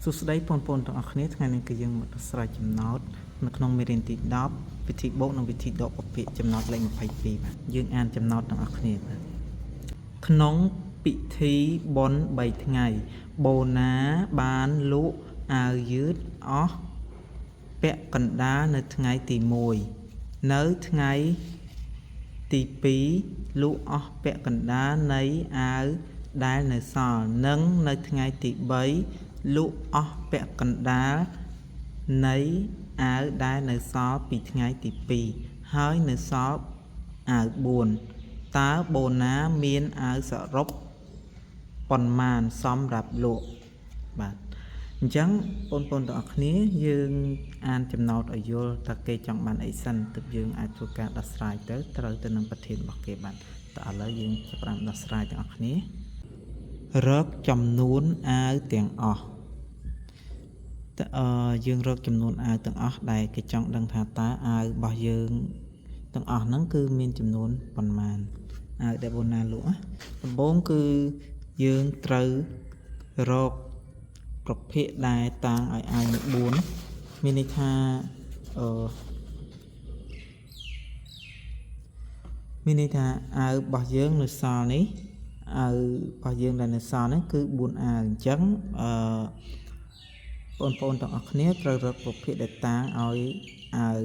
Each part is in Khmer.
សួស្តីបងប្អូនទាំងអស់គ្នាថ្ងៃនេះគឺយើងមកដោះស្រាយចំណោទនៅក្នុងមេរៀនទី10វិធីបូកនិងវិធីដកពភាគចំណោទលេខ22បាទយើងអានចំណោទទាំងអស់គ្នាបាទក្នុងពិធីបុណ្យ3ថ្ងៃបូណាបានលក់អាវយឺតអស់ពាក់កណ្ដាលនៅថ្ងៃទី1នៅថ្ងៃទី2លក់អស់ពាក់កណ្ដាលនៃអាវដែលនៅសល់និងនៅថ្ងៃទី3លក់អស់ពាក់កណ្ដាលនៃអាវដែលនៅសល់ពីថ្ងៃទី2ហើយនៅសល់អាវ4តើបូណាមានអាវសរុបប៉ុន្មានសម្រាប់លក់បាទអញ្ចឹងបងប្អូនទាំងអស់គ្នាយើងអានចំណោទឲ្យយល់តើគេចង់បានអីសិនទើបយើងអាចធ្វើការដោះស្រាយទៅត្រូវទៅនឹងប្រធានរបស់គេបាទតើឥឡូវយើងចាប់ផ្ដើមដោះស្រាយទាំងអស់គ្នារកចំនួនអាវទាំងអស់តើយើងរកចំនួនអាវទាំងអស់ដែលគេចង់ដឹងថាតើអាវរបស់យើងទាំងអស់ហ្នឹងគឺមានចំនួនប៉ុន្មានអាវដែលបូណាលក់ណាដំបូងគឺយើងត្រូវរកប្រភេទដែលតាងឲ្យអាវនៅ4មានន័យថាអឺមានន័យថាអាវរបស់យើងនៅសល់នេះអាវរបស់យើងដែលនៅសល់ហ្នឹងគឺ4អាវអញ្ចឹងអឺបងប្អូនទាំងអស់គ្នាត្រូវរកប្រភេទដែលតាងឲ្យអាវ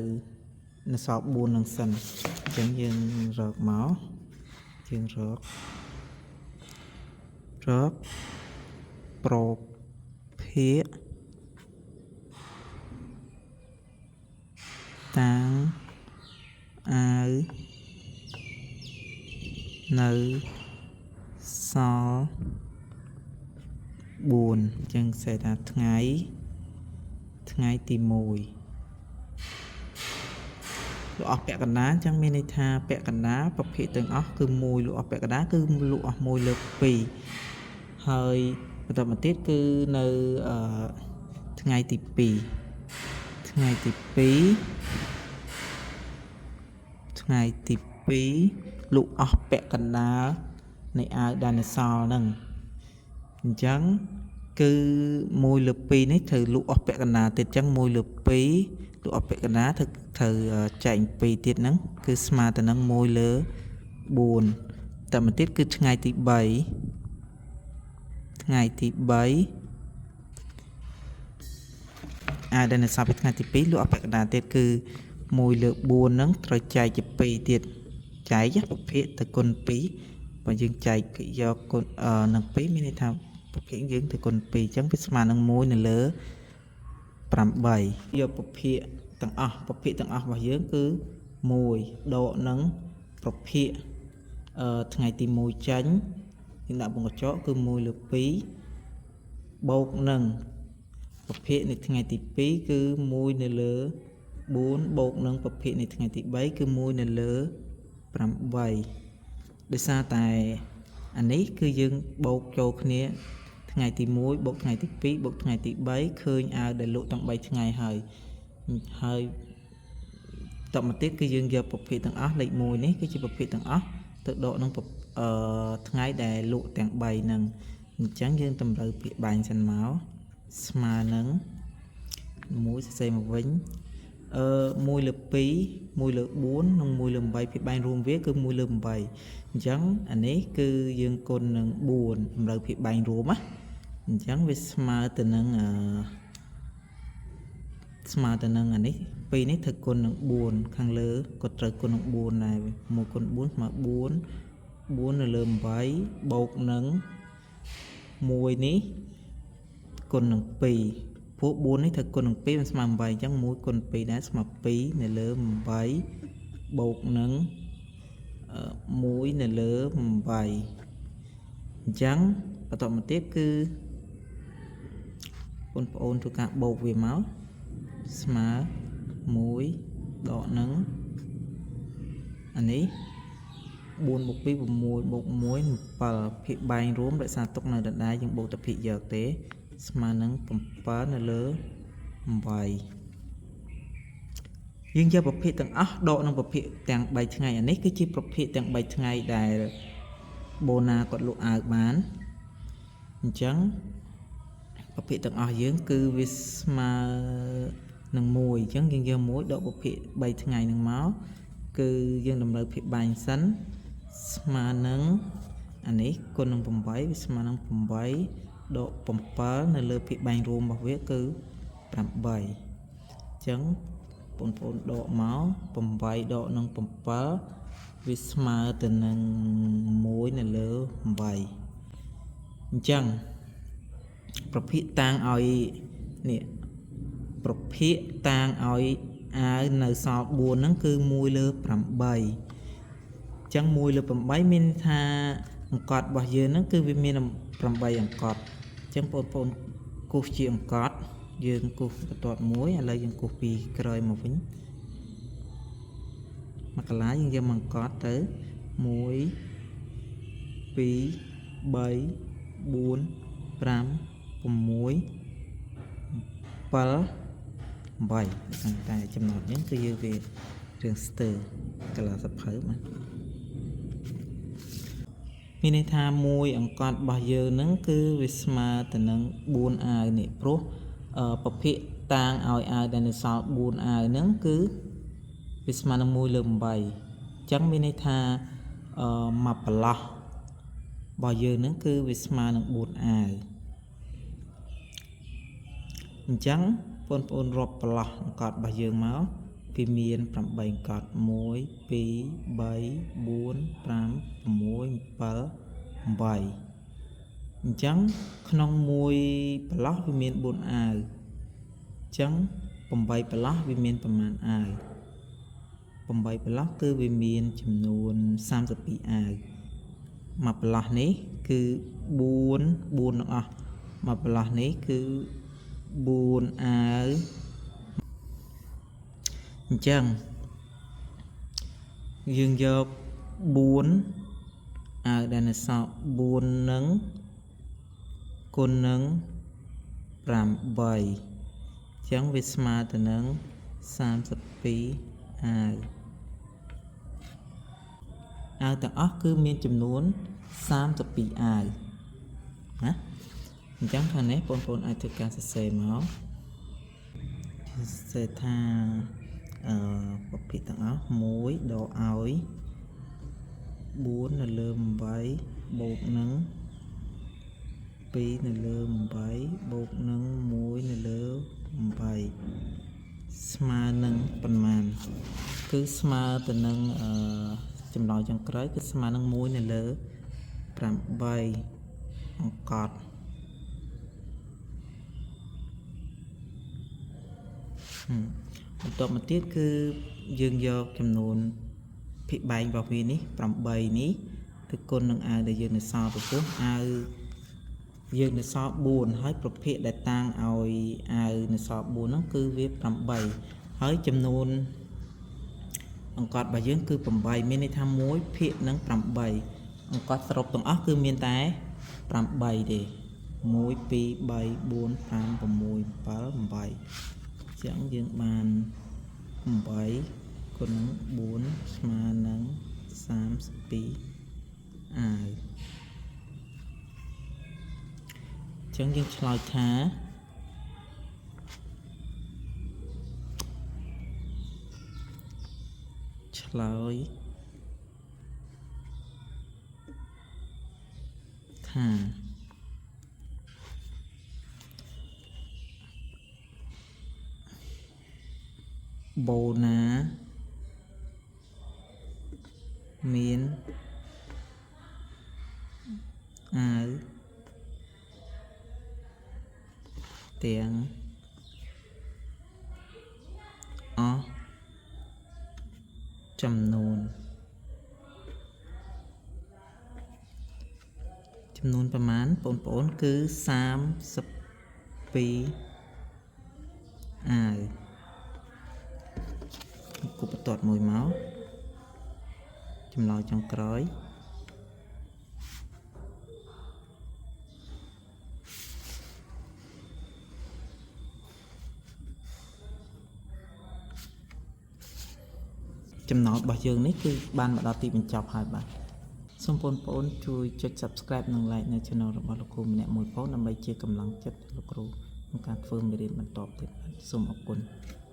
នៅសល់4នឹងសិនអញ្ចឹងយើងរកមកយើងរករកប្រភេទតាងអាវនៅសល់4អញ្ចឹងសេថាថ្ងៃទី1លក់អស់ពាក់កណ្ដាលអញ្ចឹងមានន័យថាពាក់កណ្ដាលប្រភេទទាំងអស់គឺ1លក់អស់ពាក់កណ្ដាលគឺលក់អស់1លើ2ហើយបន្តមកទៀតគឺនៅអឺថ្ងៃទី2ថ្ងៃទី2ថ្ងៃទី2លក់អស់ពាក់កណ្ដាលនៃអាវដែលនៅសល់ហ្នឹងអញ្ចឹងគឺ1លើ2នេះត្រូវលក់អស់ពាក់កណ្ដាលទៀតអញ្ចឹង1លើ2លក់អស់ពាក់កណ្ដាលត្រូវចែក2ទៀតហ្នឹងគឺស្មើទៅនឹង1លើ4តែមកទៀតគឺថ្ងៃទី3ថ្ងៃទី3អាវដែលនៅសល់ពីថ្ងៃទី2លក់អស់ពាក់កណ្ដាលទៀតគឺ1លើ4ហ្នឹងត្រូវចែកជា2ទៀតចែកប្រភេទទៅគុណ2បើយើងចែកយកគុណនឹង2មានន័យថាប្រភេទយើងទៅគុណ2អញ្ចឹងវាស្មើនឹង1នៅលើ8យកប្រភេទទាំងអស់ប្រភេទទាំងអស់របស់យើងគឺ1ដកនឹងប្រភេទថ្ងៃទី1ចាញ់យើងដាក់វងកញ្ចក់គឺ1លើ2បូកនឹងប្រភេទនៃថ្ងៃទី2គឺ1នៅលើ4បូកនឹងប្រភេទនៃថ្ងៃទី3គឺ1នៅលើ8ដោយសារតែអានេះគឺយើងបូកចូលគ្នាថ្ងៃទី1បូកថ្ងៃទី2បូកថ្ងៃទី3ឃើញអាវដែលលក់ទាំង3ថ្ងៃហើយហើយតមកទៀតគឺយើងយកប្រភេទទាំងអស់លេខ1នេះគឺជាប្រភេទទាំងអស់ទៅដកនឹងអឺថ្ងៃដែលលក់ទាំង3ហ្នឹងអញ្ចឹងយើងតម្រូវពាក្យបាញ់សិនមកស្មើនឹង1សរសេរមកវិញអឺ1លើ2 1លើ4និង1លើ8ភាគបែងរួមវាគឺ1លើ8អញ្ចឹងអានេះគឺយើងគុណនឹង4តម្រូវភាគបែងរួមណាអញ្ចឹងវាស្មើទៅនឹងអឺស្មើទៅនឹងអានេះ2នេះត្រូវគុណនឹង4ខាងលើក៏ត្រូវគុណនឹង4ដែរ1គុណ4ស្មើ4 4នៅលើ8បូកនឹង1នេះគុណនឹង2ព្រោះ4នេះត្រូវគុណនឹង2มันស្មើ8អញ្ចឹង1គុណ2ដែរស្មើ2នៅលើ8បូកនឹង1នៅលើ8អញ្ចឹងបន្តមកទៀតគឺបងប្អូនធ្វើការបូកវាមកស្មើ1ដកនឹងអានេះ4បូក2 6បូក1 7ភាគបែងរួមរក្សាទុកនៅដដែលយើងបូកតែភាគយកទេស្មើនឹង7នៅលើ8យើងយកប្រភេទទាំងអស់ដកនឹងប្រភេទទាំង3ថ្ងៃអានេះគឺជាប្រភេទទាំង3ថ្ងៃដែលបូណាគាត់លក់អាវបានអញ្ចឹង ប្រភេទទាំងអស់យើងគឺវាស្មើនឹង1អញ្ចឹងយើងយក1ដកប្រភេទ3ថ្ងៃនឹងមកគឺយើងតម្រូវភាគបែងសិនស្មើនឹងអានេះគុណនឹង8វាស្មើនឹង8ដក7នៅលើភាគបែងរួមរបស់វាគឺ8អញ្ចឹងបងប្អូនដកមក8ដកនឹង7វាស្មើទៅនឹង1នៅលើ8អញ្ចឹងប្រភេទតាំងឲ្យនេះប្រភេទតាំងឲ្យអាវនៅសល់4ហ្នឹងគឺ1លើ8អញ្ចឹង1លើ8មានថាអង្កត់របស់យើងហ្នឹងគឺវាមាន8អង្កត់អញ្ចឹងបងប្អូនគូសជាអង្កត់យើងគូសបន្ទាត់មួយឥឡូវយើងគូសពីក្រោយមកវិញមកកន្លាយើងយកមកអង្កត់ទៅ1 2 3 4 5 6 7 8តែចំណុចនេះគឺយើងវារឿងស្ទើកលាសភៅបាទមានន័យថាមួយអង្កត់របស់យើងហ្នឹងគឺវាស្មើទៅនឹង4អាវនេះព្រោះពភាកតាងឲ្យអាវដែលនៅសល់4អាវហ្នឹងគឺវាស្មើនឹង1លើ8អញ្ចឹងមានន័យថាមួយប្រឡោះរបស់យើងហ្នឹងគឺវាស្មើនឹង4អាវអញ្ចឹងបងប្អូនរាប់ប្រឡោះអង្កត់របស់យើងមកវាមាន8អង្កត់1 2 3 4 5 6 7 8អញ្ចឹងក្នុងមួយប្រឡោះវាមាន4អាវអញ្ចឹង8ប្រឡោះវាមានប្រមាណអាវ8ប្រឡោះគឺវាមានចំនួន32អាវមួយប្រឡោះនេះគឺ4 4ទាំងអស់មួយប្រឡោះនេះគឺ4អាវអញ្ចឹងយើងយក4អាវដែលនៅសល់4នឹងគុណនឹង8អញ្ចឹងវាស្មើទៅនឹង32អាវអាវទាំងអស់គឺមានចំនួន32អាវណាអញ្ចឹងខាងនេះបងប្អូនអាចធ្វើការសរសេរមកសរសេរថាប្រភេទទាំងអស់1ដកឲ្យ4នៅលើ8បូកនឹង2នៅលើ8បូកនឹង1នៅលើ8ស្មើនឹងប៉ុន្មានគឺស្មើទៅនឹងចម្លើយចុងក្រោយគឺស្មើនឹង1នៅលើ8អង្កត់បន្ទាប់មកទៀតគឺយើងយកចំនួនភាគបែងរបស់វានេះ8នេះទៅគុណនឹងអាវដែលយើងនៅសល់ពីព្រោះអាវយើងនៅសល់4ហើយប្រភេទដែលតាំងឲ្យអាវនៅសល់4ហ្នឹងគឺវា8ហើយចំនួនអង្កត់របស់យើងគឺ8មានន័យថា1ភាគនឹង8អង្កត់សរុបទាំងអស់គឺមានតែ8ទេ1 2 3 4 5 6 7 8ចឹងយើងបាន8គុណនឹង4ស្មើនឹង32អាវចឹងយើងឆ្លើយថាឆ្លើយថាបូណាមានអាវទាំងអស់ចំនួនប្រមាណបងប្អូនគឺ32អាវគូបន្ទាត់មួយមកចម្លើយចុងក្រោយចំណោទរបស់យើងនេះគឺបានមកដល់ទីបញ្ចប់ហើយបាទ សូមបងប្អូនជួយចុច Subscribe និង Like នៅ Channel របស់លោកគ្រូម្នាក់មួយផងដើម្បីជាកម្លាំងចិត្តដល់លោកគ្រូក្នុងការធ្វើមេរៀនបន្តទៀតបាទសូមអរគុណ។